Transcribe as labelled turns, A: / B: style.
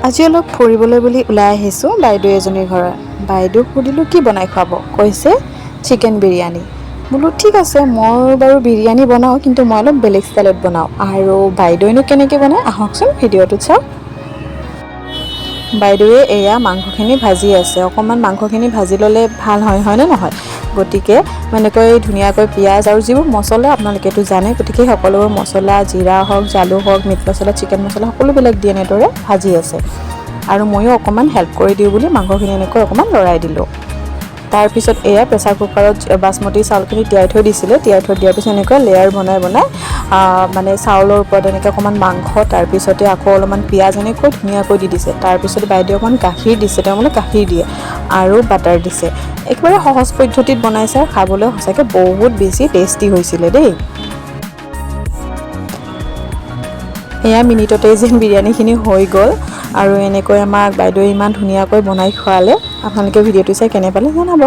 A: আজি অলপ ফুৰিবলৈ বুলি ওলাই আহিছোঁ বাইদেউ এজনীৰ ঘৰত। বাইদেউক সুধিলোঁ কি বনাই খুৱাব, কৈছে চিকেন বিৰিয়ানী। বোলো ঠিক আছে, মই বাৰু বিৰিয়ানী বনাওঁ, কিন্তু মই অলপ বেলেগ ষ্টাইলত বনাওঁ। আৰু বাইদেৱেনো কেনেকৈ বনায় আহকচোন ভিডিঅ'টোত চাওক। বাইদেৱে এয়া মাংসখিনি ভাজি আছে। অকণমান মাংসখিনি ভাজি ল'লে ভাল হয়, হয়নে নহয়? গতিকে এনেকৈ ধুনীয়াকৈ পিঁয়াজ আৰু যিবোৰ মছলা আপোনালোকেতো জানে, গতিকে সকলোবোৰ মছলা, জিৰা হওক, জালুক হওক, মিট মছলা, চিকেন মছলা সকলোবিলাক দি এনেদৰে ভাজি আছে। আৰু ময়ো অকণমান হেল্প কৰি দিওঁ বুলি মাংসখিনি এনেকৈ অকণমান লৰাই দিলোঁ। তাৰপিছত এয়া প্ৰেছাৰ কুকাৰত বাচমতি চাউলখিনি তিয়াই থৈ দিছিলে। তিয়াই থৈ দিয়াৰ পিছত এনেকৈ লেয়াৰ বনাই বনাই মানে চাউলৰ ওপৰত এনেকৈ অকণমান মাংস, তাৰপিছতে আকৌ অলপমান পিঁয়াজ এনেকৈ ধুনীয়াকৈ দি দিছে। তাৰপিছত বাইদেৱে অকণমান গাখীৰ দিছে, তেওঁ মানে গাখীৰ দিয়ে আৰু বাটাৰ দিছে। একেবাৰে সহজ পদ্ধতিত বনাইছে আৰু খাবলৈ সঁচাকৈ বহুত বেছি টেষ্টি হৈছিলে দেই। এয়া মিনিটতেই যেন বিৰিয়ানীখিনি হৈ গ'ল। আৰু এনেকৈ আমাক বাইদেৱে ইমান ধুনীয়াকৈ বনাই খোৱালে। আপোনালোকে ভিডিঅ'টো চাই কেনে পালে জনাব।